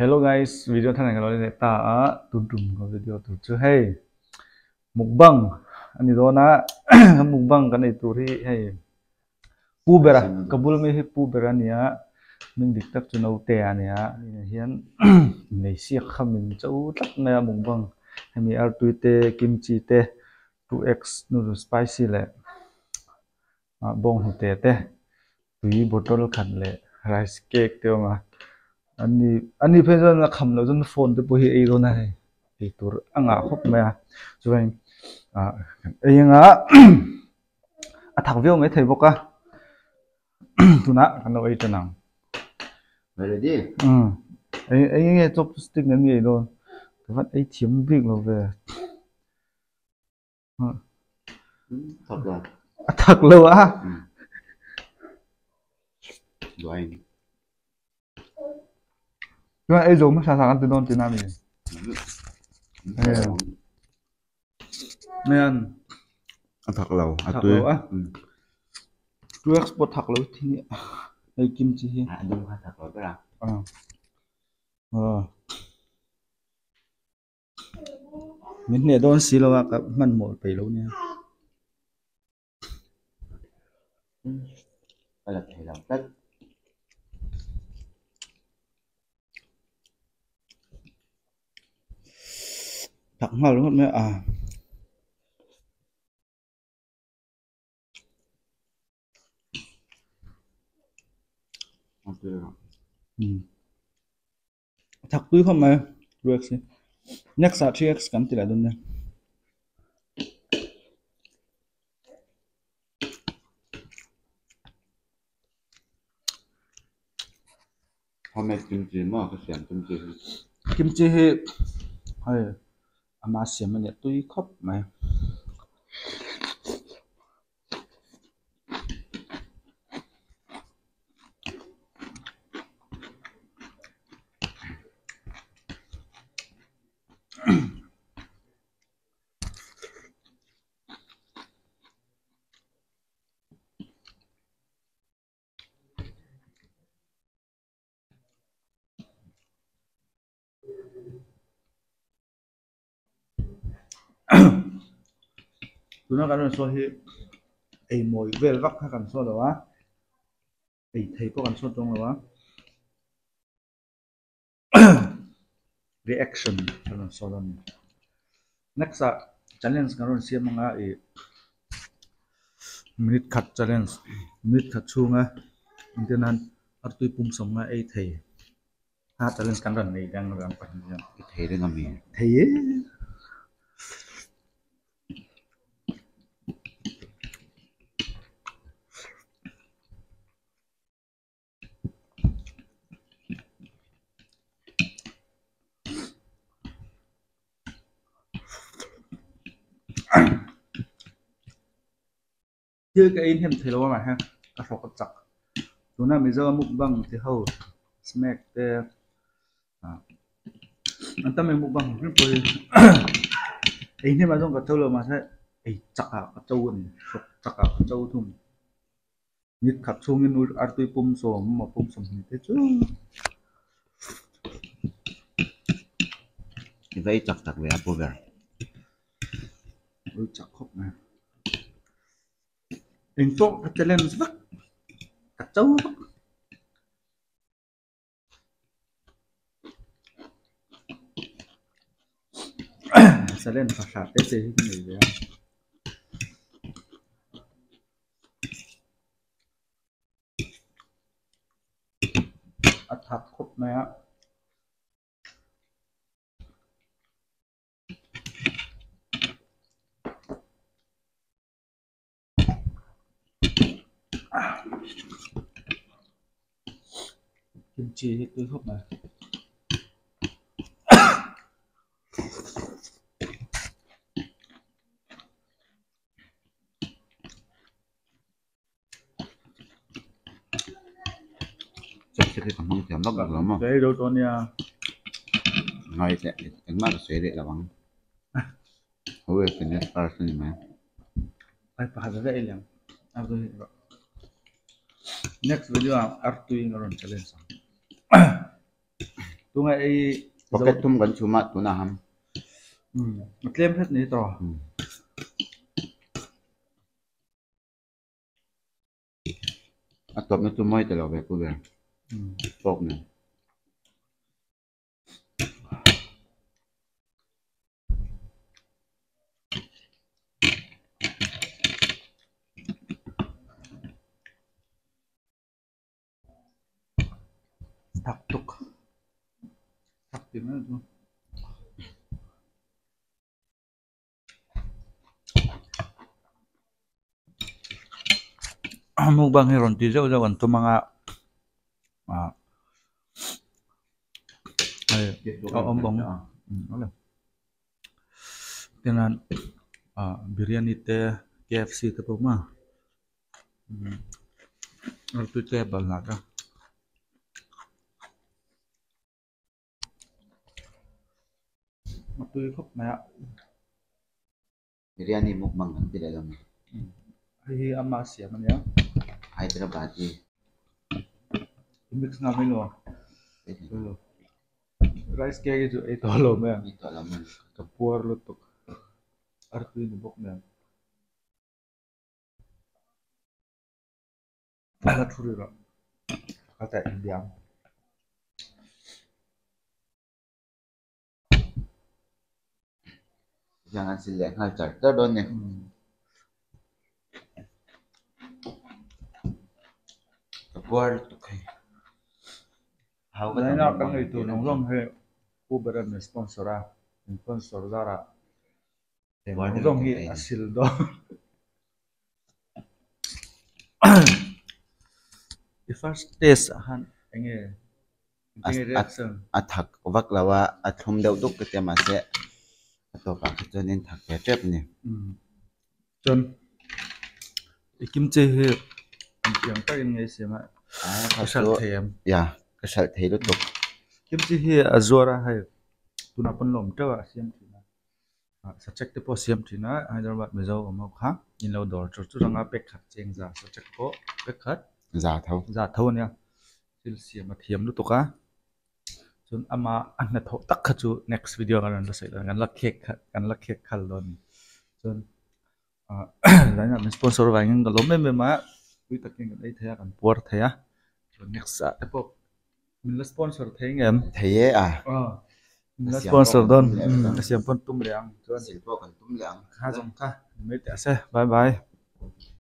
Hello guys, video thar nen ka lo leh ta a, tun tum ka video tur chu hei mukbang a ni dawn a, kan mukbang kan ei tur hi hei pu bera ka bul ami hi pu bera a ni a, hming dik tak chu naute a ni a, hei hian nei siak kha min cho tlat mai a mukbang hemi artui te kimchi te 2x noodle spicy leh bawnghnute te tui bottle khat leh rice cake te a awm a ani ani phei chuan a kham loh chuan phone te pawh hi ei dawn a hei ei tur a ngah khawp mai a chuan ah kan ei anga a thak viau mai thei bawk a tunah kan lo ei tan ang. Ready? Umm eng eng nge chopstick nen mi ei dawn ka van ei thiam bik lo ve. A thak lo a. Chuan ei zo hmasa sak an ti dawn tina mi. Ngan. A thak lo. A thak lo a. Tu export thak lo thi ni. Ei kimchi hi. A dum kha thak lo ber a. Ah. Min hneh dawn si lo a ka hmanhmawh peih lo nia. Ka la thei lo tlat. Thak nghal ringawt mai a. Thak tui khawp mai 2x hi next ah 3x kan ti leh dawn nia. Homemade kimchi maw ka siam kimchi hi. Kimchi hi hei ama siam a nia tui khawp mai. Tuna kan rawn sawi hi ei mawi vel vak kha kan sawi lo a, ei thei pawh kan sawi tawng lo a, reaction kan rawn sawi dawn a ni. Next ah challenge kan rawn siam anga ih minute khat challenge minute khat chhunga engtin nan artui pum sawmna ei thei. A challenge kan rawn nei dang rang pahnih hian. I thei reng ami? Thei e. Thil ka ei hnem thei lo a mah hian ka hrawk a chak. Tuna Mizo mukbang ti ho snack te ah an tam em mukbang hrim pawh hi ei hnem ah chuan ka cho lo mahse ei chak ah ka cho a ni hrawk chak ah ka cho thung. Mit khat chhungin artui pum sawm emaw pum 20 te chu. I va ei chak tak ve a pu ber. Ui chak khawp mai. Eng pawh ka challenge vak ka cho vak. Challenge fa hla te te hi ka nei ve a. A thak khawp mai a. Kimchi hi tui khawp mai. Chopstick hi ka hmang thiam vak lo maw? Ka ei lo tawh ania. Ngai teh engmah ka sawi leh lo ang. Ho e finish first a ni mai. Ai pakhat ve ei liam. Next video ah artui in a rawn challenge ang. Tunga ei Pocket thum kan chhum a tunah ham. A tlem hret ni tawh. A tawpna chu mawi ta lo ve pu ber. Pork nen. Thak tuk. Thak ti mai chu. Mukbang hi rawn ti zeuh zeuh an tum ang a ah hei a awm ang tichuan ah biryani te KFC te pawh maw artui te balhla te. A tui khawp mai a. Biryani mukbang kan ti leh lo mi. Hei hi ama siam a nia. Hyderabadi. I mix nghal mai lo. Rice cake hi chu ei tawh lo mai ang. Ei tawh lo mai. Ka puar lutuk. Artui ni bawk nen. A thu rih rawh. Ka ta inbiang. Hian an sil leh nghal char char dawn ni. Ka puar lutuk hei. Hau ka Zaina kan ngei tur zawng zawng hi Pu Beran min sponsor a, min sponsor zarah heng zawng zawng hi a sil dawn. I first test ah khan enge enge reaction? A thak vak lo a, a thlum deuh duk ka tia mahse a tawpah kha chuan in thak ve tep a ni. Chuan i kimchi hi engtiang takin nge i siam a, i hralh thei em? Ya, ka hralh thei lutuk. Kimchi hi a zuar a hei tunah pawn lawm teuh a siam thin a. Sachek te pawh a siam thin a Hyderabad Mizo awm ho kha in lo dawr tur chu anga pek khat cheng za sachek pawh pek khat za tho za tho ania thil siam a thiam lutuk a chuan ama a hnathawh tak kha chu next video ah kan rawn la sawi dawn kan la khek kha kan la khek khal dawn a ni chuan ah zanin ah min sponsor avangin ka lawm em em a tui takin kan ei thei a kan puar thei a chuan next ah te pawh Min la sponsor thei ngem? Thei e a. Min la sponsor dawn. A siam pawn tum leh ang. Chuan sil pawh kan tum leh ang. Kha zawng kha. Ni mai teh a se. Bye bye.